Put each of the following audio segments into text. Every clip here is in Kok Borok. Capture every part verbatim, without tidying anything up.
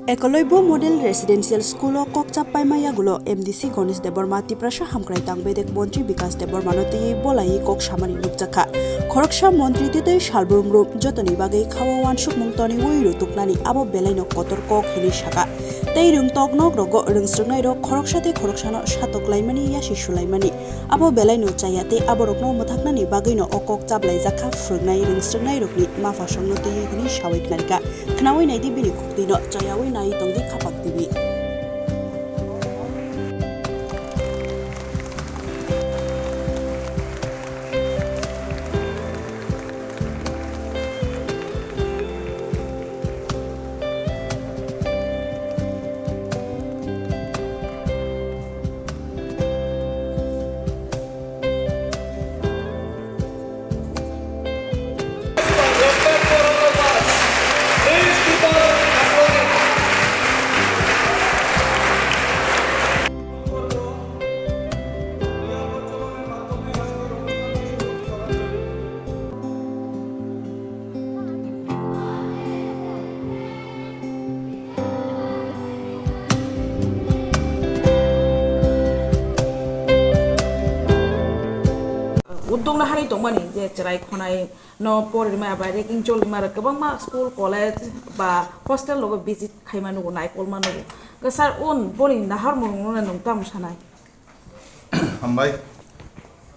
Ekoloibo Model Residential School o kokchap paima yagulo M D C Ganesh Debbarma, Tiprasa hamkrai tang bedek montri Bikas Debbarma no twiwi bolaiwi kok samani nukjakha. Khoroksa montri tei tei salbrum rum jotoni bagwi kha-o uansukmung toniwi rutuknani abo belaino kotor kok hinwi saka. Tei rwngtok nok rogo rwngsrwknai rok khoroksa tei khoroksano satok laimani yasi sulaimani abo belaino chaya tei aborokno mwthaknani bagwino o kok chablaijakha phwrwngnai rwngsrwknai rokni mapha songno twiwi hinwi sawi khnarikha. Khnawi naidi bini khuktwino, chayawi nai tongdi Khapak T V. Uddog no hari tongmani je chwrai khonai no pori rwmani bai ranking choli rwmani kwbangma school, college ba hostel rogo visit khaima nugo, naikolma nugo. Kwchar un boni nahar mung no nwng tamo sanai? Hambai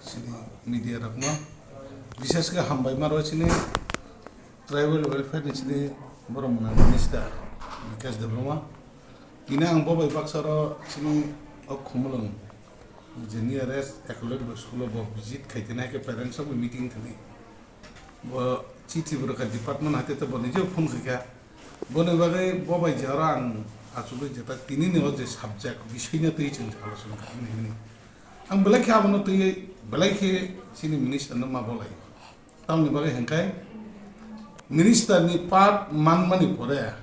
chini media rokno, bishesh khe hambai maro chini tribal welfare ni chini borok mwnang minister Bikash Debbarma. Tini ang bo bai baksa ro chini o Khumulwng je nearest Ekoloibo school o bo visit khai tini hai khe parents rok bai meeting thani. Bo chithi bo rwkha department hai tei bo nijebo phone khaikha. Boni bagwi bo bai je oro ang achugwi jeta tinini o je subject bisingno twi chwng alochona khaimani hwnwi. Ang belai khe abono twiwi belai khe chini minister no ma bolai. Tamoni bagwi hwnkhe minister ni part manmani pore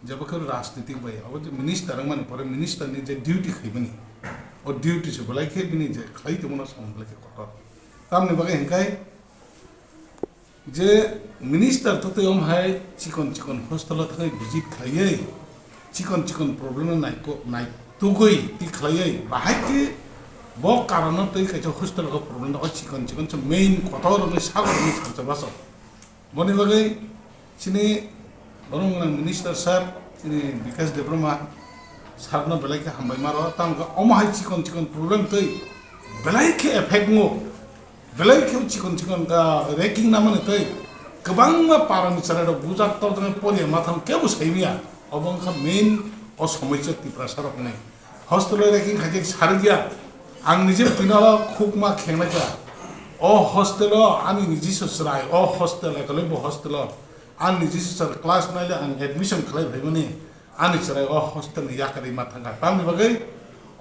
jebo khe rajnitik bai abo je minister wngmani pore minister ni je duty khaimani o duty se belai khe bini je khlai tongmano samung belai khe kotor. Tamoni bagwi hwnkhe Je minister to tei om hai chikon chikon hostel o thangwi visit khlaiwi, chikon chikon problem no naiko-, naitugwi twi khlaiwi, bahai khe bo karon no twi kaisa hostel o problem no chikon chikon se main kotor wngwi sago wngwi salsa baso. Boni bagwi chini borok gwnang minister sir, chini Bikash Debbarma sir no belai khe hambai maro, tamo khe omo hai chikon chikon problem twi belai khe effect wngo. Belai khe chikon chikon, ah, ranking namani tei kwbangma parani chwrairok bujak tokjak poria mathang kebo saimya. Obo wngkha main o somoisa Tiprasa rokni. Hostel o ranking khaijak sarikya. Ang nije pino khukma khengnai kha. O hostel o ani niji se chwrai, o hostel, ekoloibo hostel o ani niji se chwrai class nine le ang admission khlai phaimani. Ani chwrai o hostel ni yakarwi ma thangkha. Tamni bagwi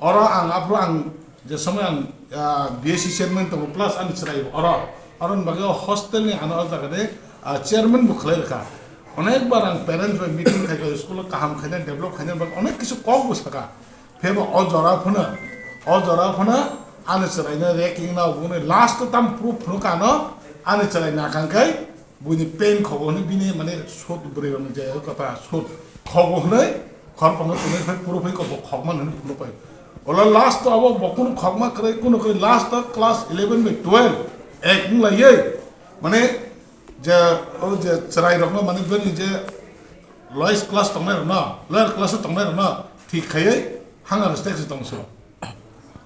oro ang aphuru ang je somoi ang, ah, B S C chairman tongo plus ani chwrai bo oro. Oroni bagwi o hostel ni ano o jaga de, ah, chairman bo khlai rwkha. Onek bar ang parents bai meeting khai kha, school o kaham khaina, develop khaina bagwi onek kisu kok bo saka. Phebo o jora phano, o jora phano ani chwrai no ranking na obo ni last o tam proof phano kano ani chwrai na kang khai. Buini pain khogo hwnwi bini mane sut bwrwi rokni je kota sut khogo hwnwi khoroknwi twnwi phai puro phai kok bo khokma hwnwi phunuk pai. Ola last o abo bo kunu khokma kwrwi kunu kwrwi last o class eleven bai twelve ek wng laiwi mane je o je chwrai rokno mane bini je lowest class tongnai rokno lower class o tongnai rokno thik khaiwi hunger strike se tongso.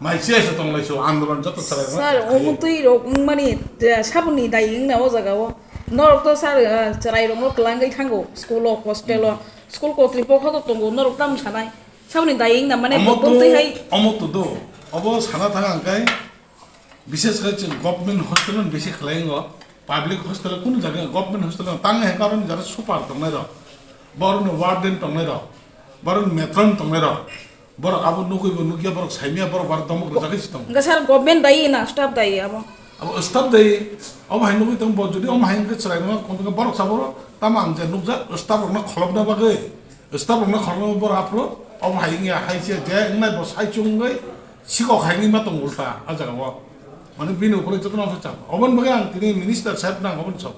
Mai se se tong lai so andolon joto chwrai rok. Sir, omo twi rok wngmani, eh, saboni dai wngna o jaga o. Norok to sir, eh, chwrai rok no twlangwi thango school o, hostel o. Hmm. School kotri pokha to tongo, norok tamo sanai. Saboni dai wngna mane omo bo to, twi hai. Omo to do. Obo sana thanga hwnkhe, bishes khe chwng government hostel no bisi khlai wngo. Public hostel kunu jaga government hostel no tang hai karon jara super tongnai rok. Borok no warden tongnai rok. Borok no matron tongnai rok. Borok abo nugwi bo nukya, borok saimya, borok bar domok rwjagwi se tongo. Hwnkhe sir, government dayi na staff dayi abo? Abo staff dayi. Omo hai nugwi tongo, bo jodi omo hai wngkhe chwrai rwma, borok sabo tamo ang je nukjak, staff rokno kholopna bagwi, staff rokno kholopna bagwi borok aphuru omo hai wngya, hai se je wngnai bo sai chwngwi sikok hai wngwi ma tongo ulta a jaga o. Mane bini ukulwi jotono omo chap. Oboni bagwi ang tini minister saheb nang oboni sok.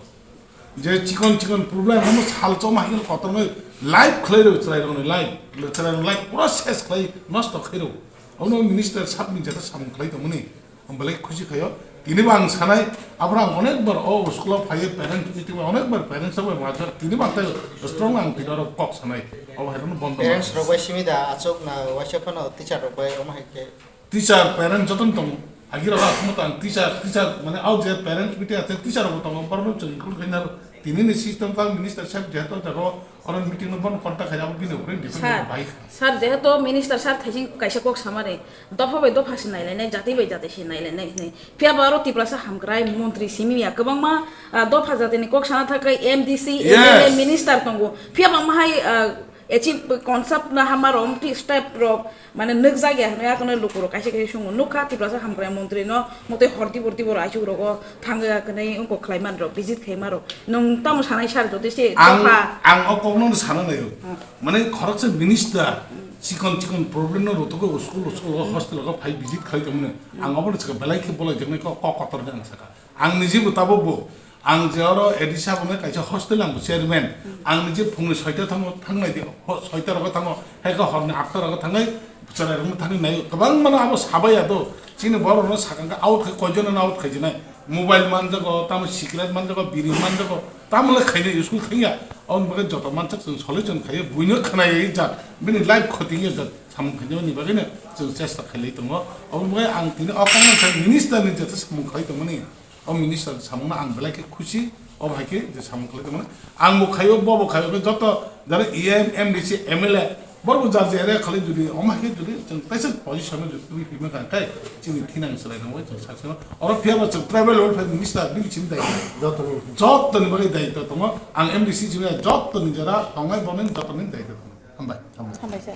Je chikon chikon problem hwnwi sal choma hai kotor noi, Live khlai rw chwrai rokni live, chwrai rok live pura ses khlai nosto khai rw. Ono minister sabni jeta samung khlai tongmani. Ang belai khusi khayo. Tini bo ang sanai, abra ang onek bar o school o phaiye parent meeting o onek bar parents rok bai majak. Tini bo ang tai strong ang tini oro kok sanai. Abo hai rokno bondo Parents ma. Rok bai simi da achuk na waisa phano teacher rok bai omo hai khe. Teacher, parent joto no tongo. Agi rok asmo tang teacher, teacher mane au je parent meeting ate teacher rok tongo. Borok no chwng include khaina tini ni system tang minister saheb jehetu jago oro meeting no bono contact khaina abo bini upre depend Sir, bai. Sir, jehetu minister sir thaising kaisa kok samari. Dopha bai dopha se nailainai, jati bai jati se nailainai hinwi. Phiya ba aro Tiprasa hamkrai montri simi ya kwbangma, ah, dopha jatini kok sana thakai M D C, Yes. M L A, minister tongo. Phiya ba mahai, ah, achieve concept na hamar omti step rok mane nukjak ya hinwi akono lukurok kaisa kaisa sungo. Nukha Tiprasa hamkrai montri no motwi horti borti borok aichuk rogo thangwi akhwnai wngkok khlai man rok, visit khai man rok. Nwng tamo sanai sir jodi se Ang, dopha. Ang o kokno sana nayo. Hmm. Mane khoroksa minister chikon chikon problem no rotogo school school o hostel o phai visit khai tongmani. Ang obo ni saka belai khe bolai jaknai kok kok kotor de ang saka. Ang niji bo tabok bo ang je oro A D C abo nai kaisa hostel ang bo chairman. Ang niji phungni soita thango thangnai di ho-, soita rogo thango hai khe horni atta rogo thangnai chwrai rokno thangwi nai kwbang mano abo sabai ya do chini borok no sakang khe out khai koijon no out khai jinai. Mobile manjago, tamo cigarette manjago, biri manjago, tamo le khaina school thangya. Aboni bagwi joto mansak chwng solution khaiya, buino khwnaya jat, bini life khoti ya jat, samung khaina ni bagwi no chwng chesta khailai tongo. Aboni bagwi ang tini o kok mansak minister ni jat samung khai tongmani. O minister samung no ang belai khe khusi, o hai khe je samung khlai tongmani. Ang bo khaio, bo bo khaio, joto jara E M, M D C, M L A, Borok bo jar je area khali jodi omo hai khe jodi chwng kaisa position o jodi twi hima kha khe chini thinang chwrai nang bai chwng saksa no. Oro phiya ba chwng tribal welfare minister bini chini dai. Joto ni bagwi daitwa tongo. Ang M D C chini joto ni jara tongnai borok ni joto ni daitwa tongo. Hambai. Hambai sir.